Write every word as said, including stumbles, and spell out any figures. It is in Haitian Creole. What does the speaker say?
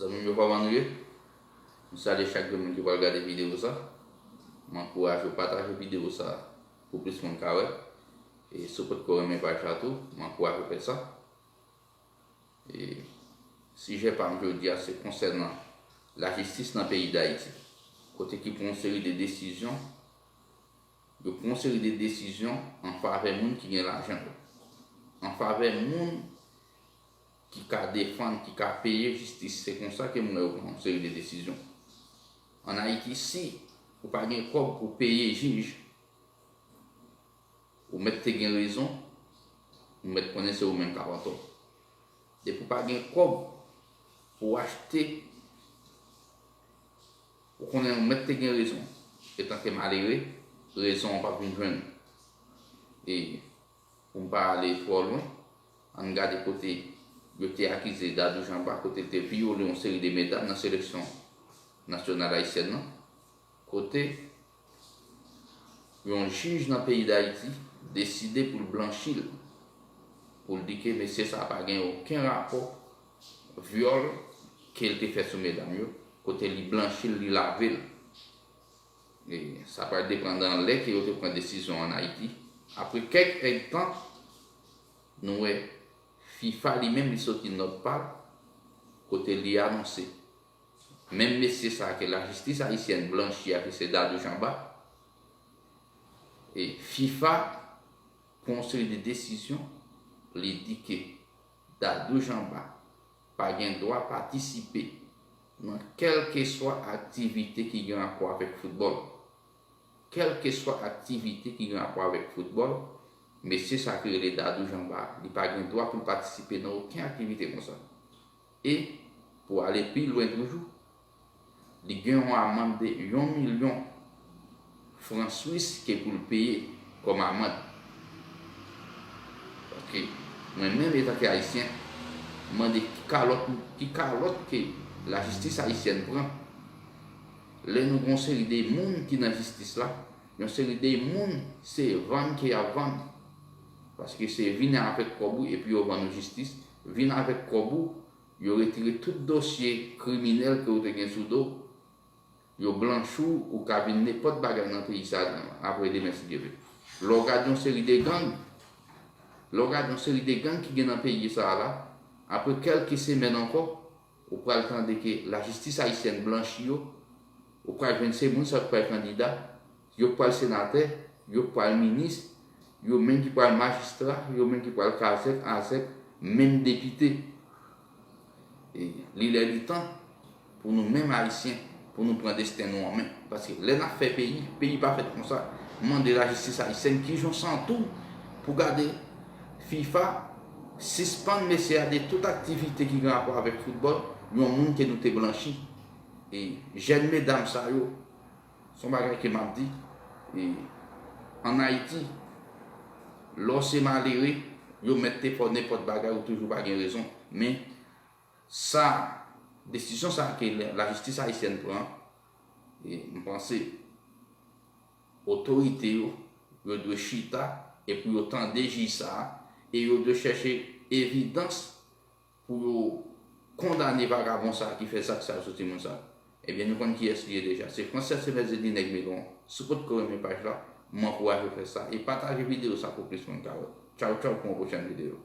Zanmi m yo, kòman nou ye? M salye chak grenn moun ki pral gade videyo sa. M ankouraje w pataje videyo sa pou plis moun ka wè. E si w potko renmen paj la tou, m ankouraje w fè sa. E sijè pa m jodi a se konsènan lajistis nan peyi Dayiti, kote ki pran yon seri de desizyon, yo pran yon seri de desizyon an favè moun ki gen lajan yo, an favè moun ki ka defann, ki ka peye jistis. Se konsa ke m wè yo pran yon seri de desizyon. Ann Ayiti, si ou pa gen kòb pou peye jij, ou mèt te gen rezon, ou mèt konnen se ou menm k ap antò. Depi w pa gen kòb pou w achte, ou konnen ou mèt te gen rezon. Etanke malere, rezon an p ap vin jwenn ou. E pou m pa ale twò lwen, ann gade kote yo te akize Dadou Jean Bart, kote l te vyole yon seri de medam nan seleksyon nasyonal ayisyèn nan, kote yon jij nan peyi Dayiti deside pou l blanchi l, pou l di ke mesye sa a pa gen okenn rapò vyòl ke l te fè sou medam yo, kote li blanchi l, li lave l. E sa pral depann nan lè ke yo te pran desizyon ann Ayiti. Apre kèk èdtan, nou wè FIFA li menm li soti nòt pa l, kote li anonse menm mesye sa a ke lajistis ayisyèn blanchi a, ke se Dadou Jean Bart, e FIFA pran yon seri de desizyon, li di ke Dadou Jean Bart pa gen dwa patisipe nan kèlkeswa aktivite ki gen rapò avèk foutbòl. Kèlkeswa aktivite ki gen rapò avèk foutbòl, mesye sa ki rele Dadou Jean Bart, li pa gen dwa pou l patisipe nan okenn aktivite konsa. E pou ale pi lwen toujou, li gen yon amann de yon milyon fran swis ke pou l peye kòm amann. Paske mwen menm, etanke ayisyen, m mande ki kalòt, ki kalòt ke lajistis ayisyèn pran lè nou gen yon seri de moun ki nan jistis la, yon seri de moun se vann ke y ap vann. Paske se vin avèk kòb ou epi yo vann ou jistis, vin avèk kòb ou, yo retire tout dosye kriminèl ke w te gen sou do w, yo blanchi w, ou ka vin nenpòt bagay nan peyi sa a apre demen si Dye vle. Lè w gade yon seri de gang, lè w gade yon seri de gang ki gen nan peyi sa a la, apre kèlke semèn ankò, ou pral tande ke lajistis ayisyèn blanchi yo, ou pral jwenn se moun sa yo k pral kandida, yo k pral senatè, yo k pral minis, yo menm ki pral majistra, yo menm ki pral kazèk, azèk, menm depite. E li lè li tan pou nou menm ayisyen, pou nou pran desten nou an men. Paske lè n ap fè peyi, peyi pa fèt konsa. M mande lajistis ayisyèn kijan w santi w pou gade FIFA sispann mesye a de tout aktivite ki gen rapò avèk foutbòl, yon moun ke nou te blanchi. E jèn medam sa yo, se yon bagay ke m ap di, e ann Ayiti, lè w se malere, yo mèt te fè w nenpòt bagay, ou toujou pa gen rezon. Men sa, desizyon sa ke la, lajistis ayisyèn pran, e m panse otorite yo, yo dwe chita e pou yo tande jij sa a, e yo dwe chèche evidans pou yo kondane vagabon sa a ki fè zak sa yo sou timoun sa yo. Ebyen, nou konn kiyès li ye deja. Se Frantz Cessemèz Eddy Nèg Melon. Si w potko renmen paj la, m ankouraje w fè sa e pataje videyo sa pou plis moun ka wè. Tchaw, tchaw, pou yon pwochèn videyo.